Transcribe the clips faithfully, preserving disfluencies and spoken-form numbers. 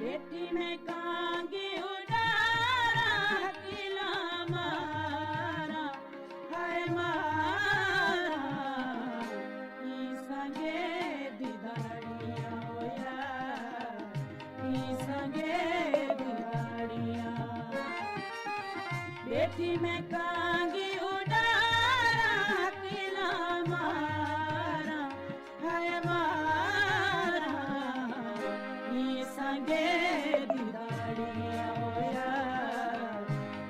ٻیٹھی میں کانگی اݙاراں، قیلاں ماراں، ہائے ماراں، ایں سانگے دی داڑیاں ہویا، ایں سانگے دی داڑیاں۔ ٻیٹھی میں کانگی اݙاراں، قیلاں ماراں، ہائے ماراں، ایں سانگے دی داڑیاں ہویا،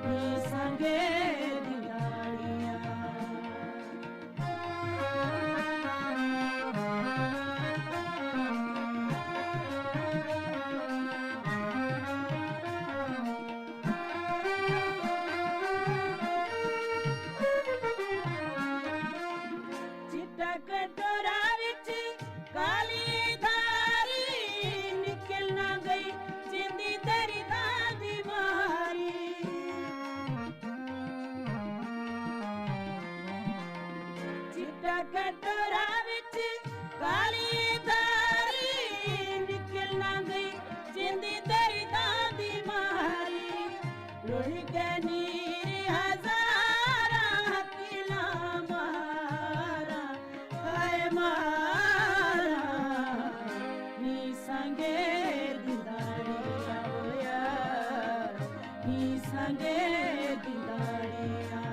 ایں سانگے دی داڑیاں۔ چٹا کٹورا وچ کالی دھاری، نکل نہ ڳئی جیندی درداں دی ماری۔ چٹا کٹورا وچ کالی دھاری، نکل نہ ڳئی جیندی درداں دی ماری۔ لڑھ ڳئے نیر ہزاراں، قیلاں ماراں، ہائے ماراں، ایں سانگے دی داڑیاں ہویا، ایں سانگے دی داڑیاں۔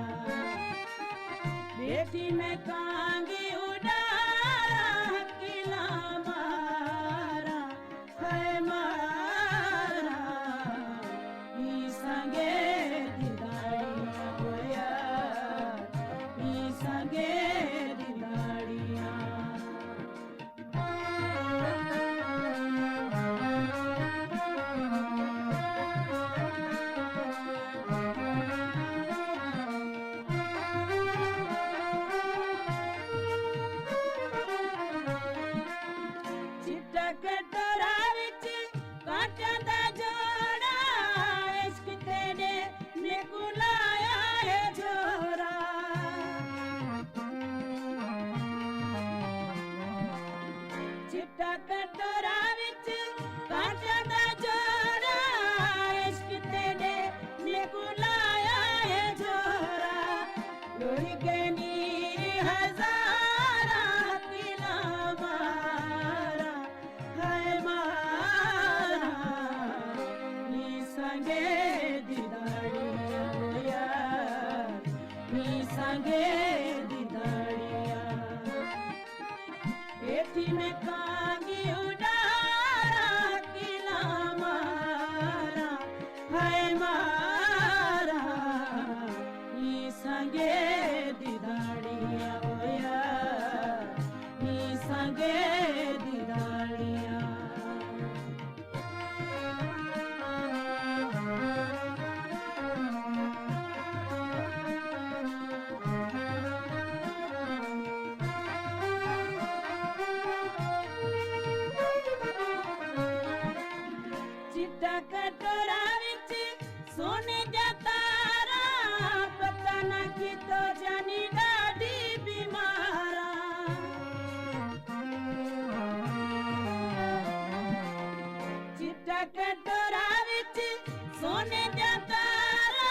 ٻیٹھی میں کانگی اݙاراں، قیلاں ماراں، ہائے ماراں، ایں سانگے دی داڑیاں ہویا، ایں سانگے دی داڑیاں۔ چٹا کٹورا وچ کانٹیاں دا جوڑا، عشق تیݙے میکوں لایا ہے جھورا۔ چٹا کٹورا وچ کانٹیاں دا جوڑا، عشق تیݙے میکوں لایا ہے جھورا۔ لڑھ ڳئے نیر ہزاراں، قیلاں ماراں، ہائے ماراں، ایں سانگے دی داڑیاں ہویا، ایں سانگے دی داڑیاں۔ ٻیٹھی میں کانگی اݙاراں، قیلاں ماراں، ہائے ماراں، ایں سانگے دی داڑیاں ہویا، ایں سانگے دی داڑیاں۔ چٹا کٹورا وچ سونے دا تارا، پتہ نہ کتھوں جانی ݙاڈھی بیمار آ۔ چٹا کٹورا وچ سونے دا تارا،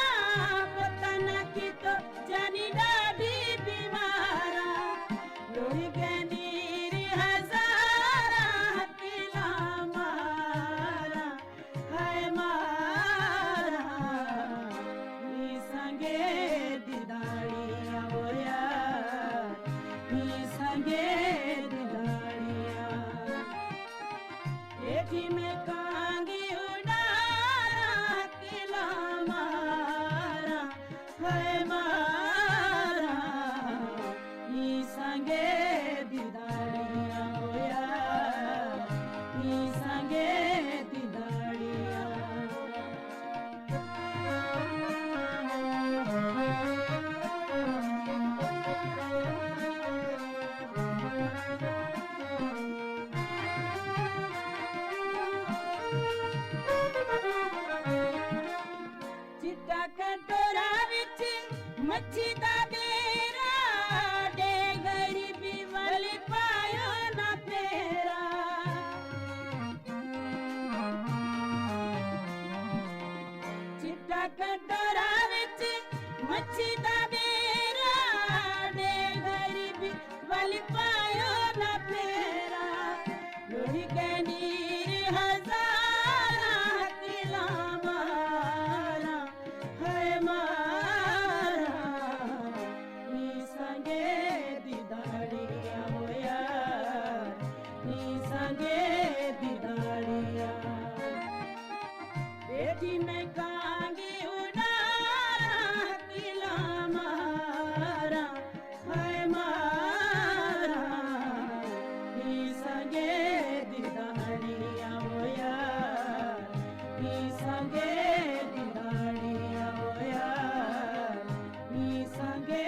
پتہ نہ کتھوں جانی ݙاڈھی بیمار آ۔ لڑھ ڳئے نیر ہزاراں، قیلاں ماراں، ہائے ماراں، ایں سانگے دی داڑیاں ہویا، ایں سانگے دی داڑیاں۔ ٻیٹھی میں کانگی اݙاراں، قیلاں ماراں، ہائے ماراں، ایں سانگے دی داڑیاں ہویا، ایں سانگے دی داڑیاں۔ نیر ہزاراں تلاں ماراں، ہائے ماراں، نی سانگے دی داڑیاں او یار، نی سانگے دی داڑیاں۔ ٻیٹھی میں کانگی اݙاراں، تلاں ماراں، ہائے ماراں، نی سانگے دی داڑیاں او یار، نی سانگے دی داڑیاں او یار، نی سانگے